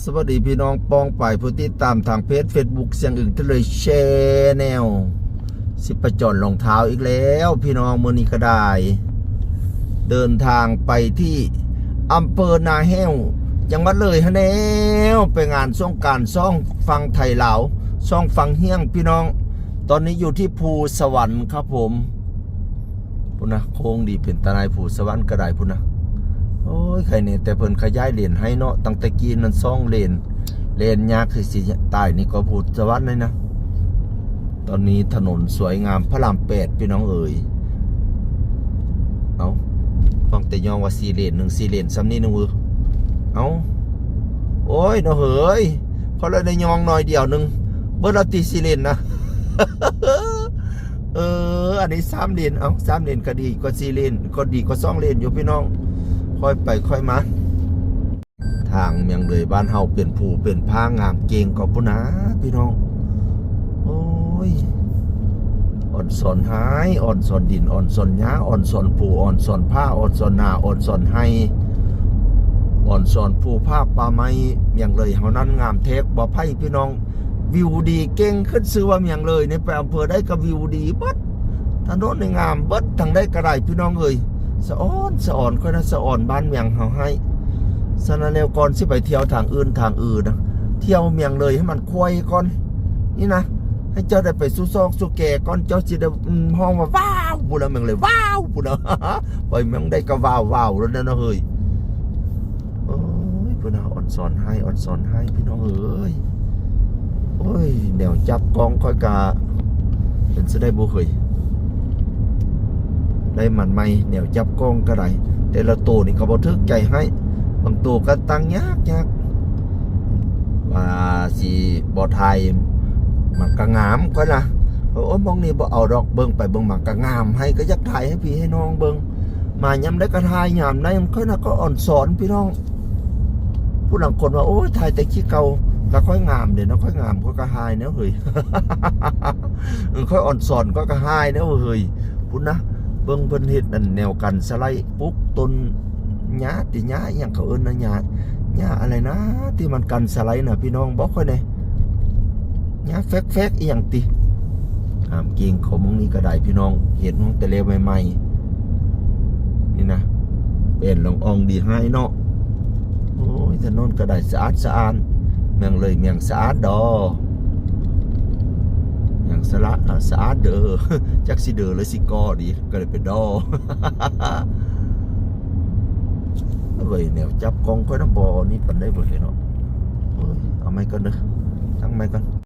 ສະຫວັດດີພີ່ນ້ອງປ້ອງປາຍຜູ້ຕິດຕາມທາງເພຈເຟສບຸກ ສຽງອຶງທະເລແຊນແນວ ຊິໄປຈອນລອງເທົ້າອີກແລ້ວພີ່ນ້ອງ ມື້ນີ້ກໍໄດ້ເດີນທາງໄປທີ່ອຳເພີນາແຫ້ວ ຈັງຫວັດເລີຍຫັ້ນແລ້ວ ໄປງານສົງການສອງຝັ່ງໄທລາວ ສອງຝັ່ງຮຽງພີ່ນ້ອງ ຕອນນີ້ຢູ່ທີ່ພູສະຫວັນຄັບຜົມ. ພຸ້ນນະ ໂຄ້ງດີເປັນຕາໜ່າຍ ພູສະຫວັນກໍໄດ້ພຸ້ນນະ. ໂອ້ຍ ໄຄແນ່ແຕ່ເພິ່ນຂະຫຍາຍເລນໃຫ້ເນາະ ຕັ້ງແຕ່ກີ້ນັ້ນສອງເລນ ເລນຍາກຄືຊິຕາຍ ນີ້ກໍພູສະຫວັນນີ້ນະ. ຕອນນີ້ຖະໜົນສວຍງາມພະລາມແປດ ພີ່ນ້ອງເອີຍ. ເອົ້າ ຟັງແຕ່ຍ້ອງວ່າສີ່ເລນ ໜຶ່ງສີ່ເລນ ສ່ຳນີ້ໜຶ່ງເວີ. ເອົ້າ ໂອ້ຍ ເນາະເຮີ້ຍ ຂ້ອຍລະໄດ້ຍ້ອງໜ້ອຍດຽວໜຶ່ງ ເບິດລະຕິສີ່ເລນນະ. ເອີ ອັນນີ້ສາມເລນ ເອົ້າ ສາມເລນກໍດີກວ່າສີ່ເລນ ກໍດີກວ່າສອງເລນຢູ່ພີ່ນ້ອງ ຄ່ອຍໄປຄ່ອຍມາ. ທາງມຽງເລີຍບ້ານເຮົາເປັນພູເປັນຜາງາມເກັ່ງກໍພຸ້ນນາພີ່ນ້ອງ. ໂອ້ຍ ອອນຊອນໄຮ່ ອອນຊອນດິນ ອອນຊອນຫຍ້າ ອອນຊອນພູ ອອນຊອນຜາ ອອນຊອນນາ ອອນຊອນໄຮ່ ອອນຊອນພູຜາປ່າໄມ້ ມຽງເລີຍເຮົານັ້ນງາມແທ້ບໍ່ໃຜພີ່ນ້ອງ. ວິວດີເກັ່ງ ຂຶ້ນຊື່ວ່າມຽງເລີຍນີ້ ໄປອຳເພີໃດກໍວິວດີເບິດ ຖະໜົນນີ້ງາມເບິດ ທາງໃດກໍໄດ້ພີ່ນ້ອງເອີຍ. ສະອອນ ສະອອນ ຂ້ອຍນະ ສະອອນບ້ານມຽງເຮົາໃຫ້. ສະນັ້ນແລ້ວ ກ່ອນຊິໄປທ່ຽວທາງອື່ນ ທາງອື່ນນະ ທ່ຽວມຽງເລີຍໃຫ້ມັນຄວາຍກ່ອນ ນີ້ນະ ໃຫ້ເຈົ້າໄດ້ໄປສູ່ຊອກສູ່ແກ່ກ່ອນ ເຈົ້າຊິໄດ້ ອືມ ຮ້ອງວ່າ ວ້າວ ພຸ້ນລະ ມຽງເລີຍ ວ້າວ ພຸ້ນລະ. ໄປມຽງໃດກໍ ວ້າວ ວ້າວ ແລ້ວເນາະເຮີ້ຍ. ໂອ້ຍ ພຸ້ນນະ ອອນຊອນໄຮ່ ອອນຊອນໄຮ່ ພີ່ນ້ອງເອີຍ. ໂອ້ຍ ແນວຈັບກ້ອງຂ້ອຍກະເປັນຈັ່ງໃດບໍ່ເຄີຍໄດ້ ມັນໃໝ່ ແນວຈັບກ້ອງກໍໄດ້ ແຕ່ລະໂຕນີ້ກໍບໍ່ຖືກໃຈໃຫ້ ບາງໂຕກໍຕັ້ງຍາກໆ ວ່າຊິບໍ່ຖ່າຍ ມັນກໍງາມຂ້ອຍລະ. ໂອ້ຍ ໝ່ອງນີ້ບໍ່ເອົາດອກ ເບິ່ງໄປເບິ່ງມາກໍງາມ ໃຫ້ກໍຢາກຖ່າຍໃຫ້ພີ່ໃຫ້ນ້ອງເບິ່ງ. ມາຍາມໃດກໍຖ່າຍຍາມໃດ ຂ້ອຍນະກໍອອນຊອນພີ່ນ້ອງ. ຜູ້ລາງຄົນວ່າ ໂອ້ຍ ຖ່າຍແຕ່ຂີ້ເກົ່າ ລະຂ້ອຍງາມເດເນາະ ຂ້ອຍງາມ ຂ້ອຍກໍຖ່າຍແນວເຮີ້ຍ ເອີ ຂ້ອຍອອນຊອນ ຂ້ອຍກໍຖ່າຍແນວເຮີ້ຍ. ພຸ້ນນະ ເບິ່ງເພິ່ນເຮັດອັນແນວກັນສະໄລ ປຸກຕົ້ນຫຍ້າຕິ ຫຍ້າອີ່ຫຍັງເຂົາເອີ້ນນະ ຫຍ້າ ຫຍ້າອະໄລນະ ທີ່ມັນກັນສະໄລນະ ພີ່ນ້ອງ ບອກຂ້ອຍແດ່. ຫຍ້າແຟກໆ ອີ່ຫຍັງຕິ ຫາມເກັ່ງເຂົ້າໝ່ອງນີ້ກໍໄດ້ພີ່ນ້ອງ ເຮັດມາຕັ້ງແຕ່ແລ້ວໃໝ່ໆ ນີ້ນະ ແປນລອງອ່ອງດີຮ້າຍເນາະ. ໂອ້ຍ ຖະໜົນກໍໄດ້ສະອາດສະອ້ານ ເມືອງເລີຍເມືອງສະອາດດໍ ເມືອງສະຫຼະ ອາ ສະອາດເດີ ຈັກຊິເດີ ຫຼື ຊິກໍດີ ກໍເລີຍເປັນດໍ. ເອີຍ ແນວຈັບກ້ອງຂ້ອຍນະ ບໍ່ນີ້ປານໃດເວີຍເນາະ. ເອີຍ ເອົາໃໝ່ກ່ອນເດີ ຕັ້ງໃໝ່ກ່ອນ.